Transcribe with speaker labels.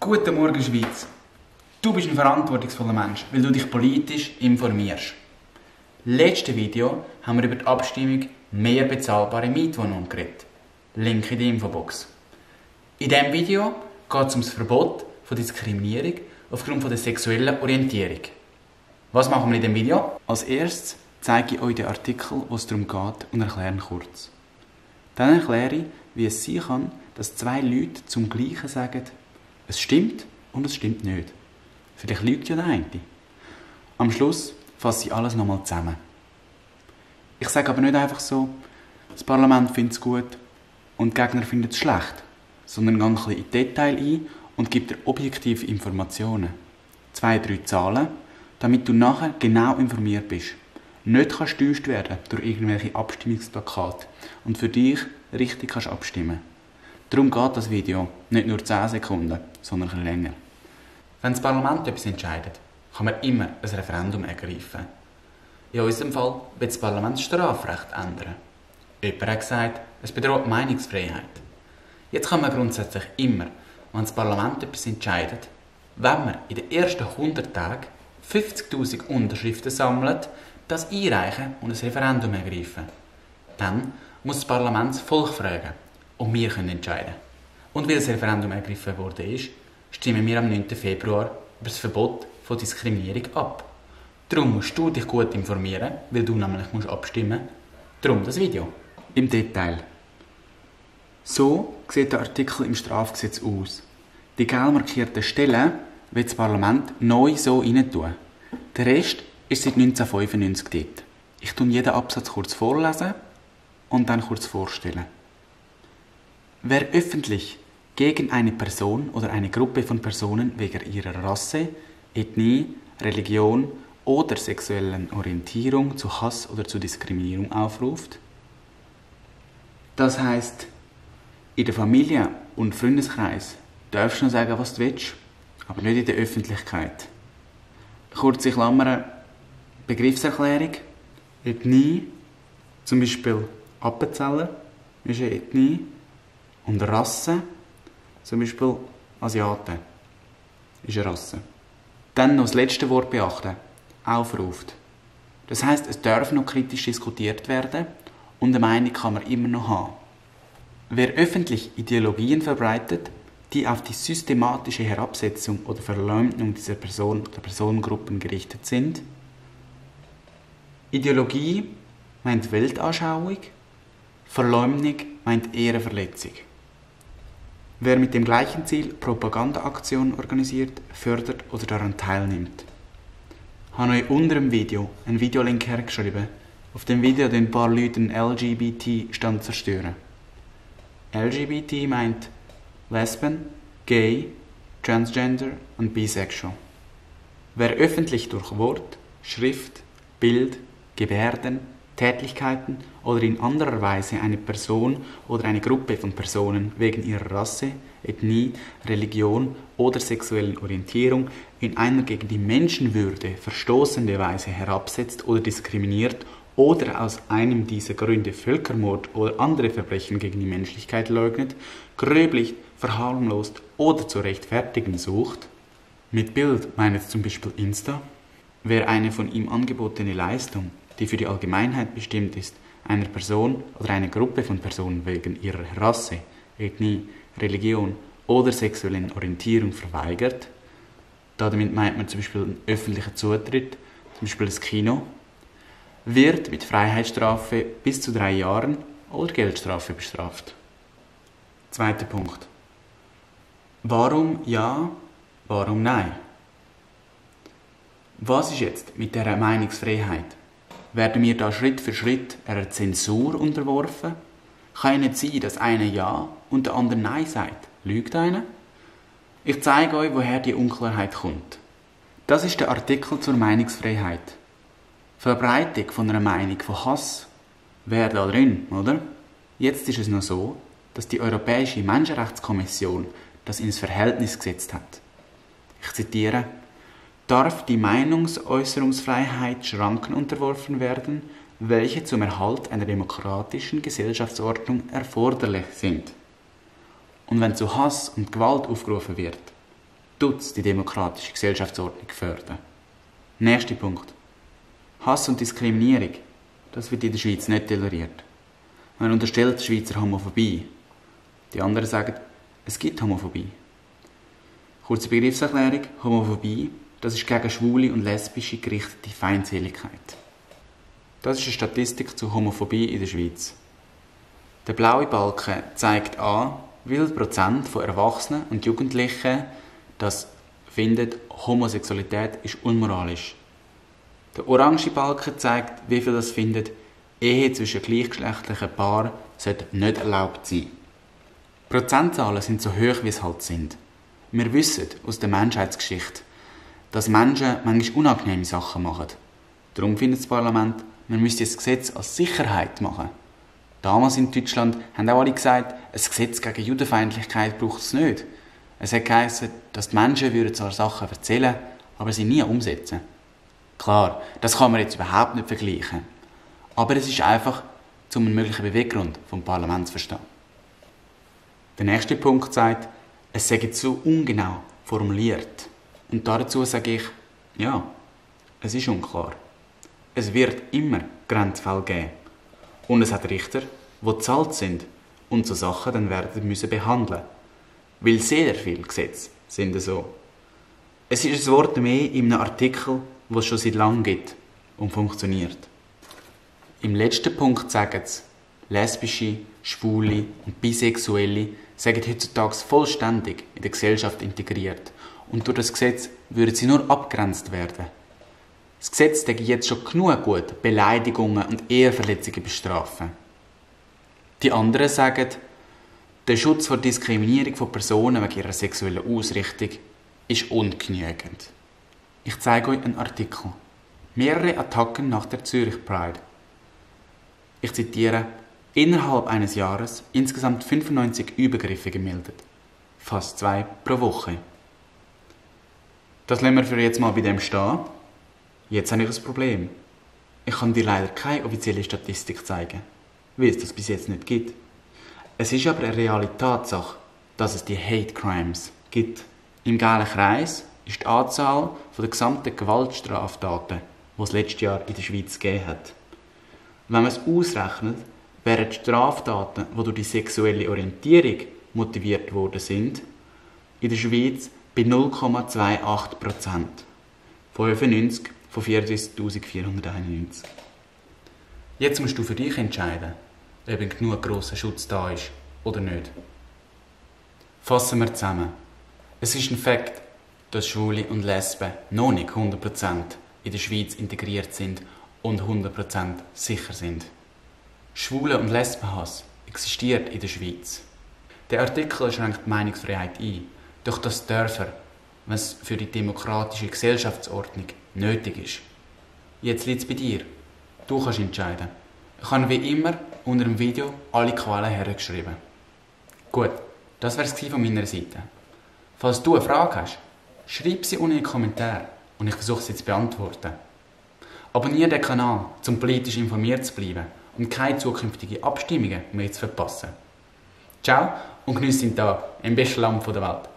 Speaker 1: Guten Morgen, Schweiz. Du bist ein verantwortungsvoller Mensch, weil du dich politisch informierst. Im letzten Video haben wir über die Abstimmung mehr bezahlbare Mietwohnungen geredet. Link in der Infobox. In diesem Video geht es um das Verbot von Diskriminierung aufgrund von der sexuellen Orientierung. Was machen wir in diesem Video? Als erstes zeige ich euch den Artikel, wo es darum geht, und erkläre ihn kurz. Dann erkläre ich, wie es sein kann, dass zwei Leute zum Gleichen sagen, es stimmt und es stimmt nicht. Vielleicht lügt ja der eine. Am Schluss fasse ich alles nochmal zusammen. Ich sage aber nicht einfach so, das Parlament findet es gut und die Gegner finden es schlecht, sondern gehe ein bisschen in Detail ein und gebe dir objektive Informationen. 2, 3 Zahlen, damit du nachher genau informiert bist. Nicht kannst getäuscht werden durch irgendwelche Abstimmungsplakate und für dich richtig kannst abstimmen. Darum geht das Video nicht nur 10 Sekunden, sondern ein bisschen länger. Wenn das Parlament etwas entscheidet, kann man immer ein Referendum ergreifen. In unserem Fall will das Parlament das Strafrecht ändern. Jemand hat gesagt, es bedroht die Meinungsfreiheit. Jetzt kann man grundsätzlich immer, wenn das Parlament etwas entscheidet, wenn man in den ersten 100 Tagen 50'000 Unterschriften sammelt, das einreichen und ein Referendum ergreifen. Dann muss das Parlament das Volk fragen und wir können entscheiden. Und weil das Referendum ergriffen worden ist, stimmen wir am 9. Februar über das Verbot von Diskriminierung ab. Darum musst du dich gut informieren, weil du nämlich abstimmen musst. Darum das Video. Im Detail. So sieht der Artikel im Strafgesetz aus. Die gelb markierten Stellen will das Parlament neu so rein tun. Der Rest ist seit 1995 dort. Ich tue jeden Absatz kurz vorlesen und dann kurz vorstellen. Wer öffentlich gegen eine Person oder eine Gruppe von Personen wegen ihrer Rasse, Ethnie, Religion oder sexuellen Orientierung zu Hass oder zu Diskriminierung aufruft, das heisst, in der Familie und Freundeskreis darfst du noch sagen, was du willst, aber nicht in der Öffentlichkeit. Kurze Klammern, Begriffserklärung, Ethnie, zum Beispiel Appenzeller, ist eine Ethnie, und Rasse, zum Beispiel Asiaten, ist eine Rasse. Dann noch das letzte Wort beachten, aufruft. Das heisst, es darf noch kritisch diskutiert werden und eine Meinung kann man immer noch haben. Wer öffentlich Ideologien verbreitet, die auf die systematische Herabsetzung oder Verleumdung dieser Person oder Personengruppen gerichtet sind. Ideologie meint Weltanschauung, Verleumdung meint Ehrenverletzung. Wer mit dem gleichen Ziel Propagandaaktionen organisiert, fördert oder daran teilnimmt. Ich habe euch unter dem Video einen Videolink hergeschrieben. Auf dem Video ein paar Leute den LGBT-Stand zerstören. LGBT meint Lesben, Gay, Transgender und Bisexual. Wer öffentlich durch Wort, Schrift, Bild, Gebärden, Tätlichkeiten oder in anderer Weise eine Person oder eine Gruppe von Personen wegen ihrer Rasse, Ethnie, Religion oder sexuellen Orientierung in einer gegen die Menschenwürde verstoßende Weise herabsetzt oder diskriminiert oder aus einem dieser Gründe Völkermord oder andere Verbrechen gegen die Menschlichkeit leugnet, gröblich, verharmlost oder zu rechtfertigen sucht. Mit Bild meint es zum Beispiel Insta. Wer eine von ihm angebotene Leistung, die für die Allgemeinheit bestimmt ist, einer Person oder einer Gruppe von Personen wegen ihrer Rasse, Ethnie, Religion oder sexuellen Orientierung verweigert, damit meint man zum Beispiel einen öffentlichen Zutritt, zum Beispiel das Kino, wird mit Freiheitsstrafe bis zu 3 Jahren oder Geldstrafe bestraft. Zweiter Punkt. Warum ja, warum nein? Was ist jetzt mit dieser Meinungsfreiheit? Werden wir da Schritt für Schritt einer Zensur unterworfen? Kann ja nicht sein, dass einer Ja und der andere Nein sagt. Lügt einer? Ich zeige euch, woher die Unklarheit kommt. Das ist der Artikel zur Meinungsfreiheit. Verbreitung von einer Meinung von Hass wäre da drin, oder? Jetzt ist es noch so, dass die Europäische Menschenrechtskommission das ins Verhältnis gesetzt hat. Ich zitiere: Darf die Meinungsäußerungsfreiheit Schranken unterworfen werden, welche zum Erhalt einer demokratischen Gesellschaftsordnung erforderlich sind? Und wenn zu Hass und Gewalt aufgerufen wird, die demokratische Gesellschaftsordnung fördern. Nächster Punkt. Hass und Diskriminierung. Das wird in der Schweiz nicht toleriert. Man unterstellt Schweizer Homophobie. Die anderen sagen, es gibt Homophobie. Kurze Begriffserklärung. Homophobie, das ist gegen schwule und lesbische gerichtete Feindseligkeit. Das ist eine Statistik zur Homophobie in der Schweiz. Der blaue Balken zeigt an, wie viel Prozent von Erwachsenen und Jugendlichen das finden, Homosexualität ist unmoralisch. Der orange Balken zeigt, wie viel das findet, Ehe zwischen gleichgeschlechtlichen Paaren sollte nicht erlaubt sein. Die Prozentzahlen sind so hoch, wie es halt sind. Wir wissen aus der Menschheitsgeschichte, dass Menschen manchmal unangenehme Sachen machen. Darum findet das Parlament, man müsste das Gesetz als Sicherheit machen. Damals in Deutschland haben auch alle gesagt, ein Gesetz gegen Judenfeindlichkeit braucht es nicht. Es hat geheißen, dass die Menschen zwar Sachen erzählen, aber sie nie umsetzen. Klar, das kann man jetzt überhaupt nicht vergleichen. Aber es ist einfach, um einen möglichen Beweggrund vom Parlament zu verstehen. Der nächste Punkt sagt, es sei zu ungenau formuliert. Und dazu sage ich, ja, es ist unklar. Es wird immer Grenzfälle geben. Und es hat Richter, die bezahlt sind und so Sachen dann werden müssen behandeln. Weil sehr viele Gesetze sind so. Es ist ein Wort mehr in einem Artikel, das es schon seit langem gibt und funktioniert. Im letzten Punkt sagen sie, Lesbische, Schwule und Bisexuelle sind heutzutage vollständig in der Gesellschaft integriert und durch das Gesetz würden sie nur abgegrenzt werden. Das Gesetz deckt jetzt schon genug gut Beleidigungen und Eheverletzungen bestrafen. Die anderen sagen, der Schutz vor Diskriminierung von Personen wegen ihrer sexuellen Ausrichtung ist ungenügend. Ich zeige euch einen Artikel. Mehrere Attacken nach der Zürich Pride. Ich zitiere, innerhalb eines Jahres insgesamt 95 Übergriffe gemeldet. Fast 2 pro Woche. Das lassen wir für jetzt mal bei dem stehen. Jetzt habe ich ein Problem. Ich kann dir leider keine offizielle Statistik zeigen, weil es das bis jetzt nicht gibt. Es ist aber eine reale Tatsache, dass es die Hate Crimes gibt. Im gelben Kreis ist die Anzahl der gesamten Gewaltstraftaten, die es letztes Jahr in der Schweiz gegeben hat. Wenn man es ausrechnet, wären die Straftaten, die durch die sexuelle Orientierung motiviert worden sind, in der Schweiz bei 0,28%. 95 von 34.491. Jetzt musst du für dich entscheiden, ob ein genug grosser Schutz da ist oder nicht. Fassen wir zusammen. Es ist ein Fakt, dass Schwule und Lesben noch nicht 100% in der Schweiz integriert sind und 100% sicher sind. Schwule- und Lesbenhass existiert in der Schweiz. Der Artikel schränkt die Meinungsfreiheit ein, doch das dürfen, was für die demokratische Gesellschaftsordnung nötig ist. Jetzt liegt es bei dir. Du kannst entscheiden. Ich habe wie immer unter dem Video alle Quellen hergeschrieben. Gut, das wäre es von meiner Seite. Falls du eine Frage hast, schreib sie unten in die Kommentare und ich versuche sie zu beantworten. Abonniere den Kanal, um politisch informiert zu bleiben und keine zukünftigen Abstimmungen mehr zu verpassen. Ciao und genieße den Tag im besten Land der Welt.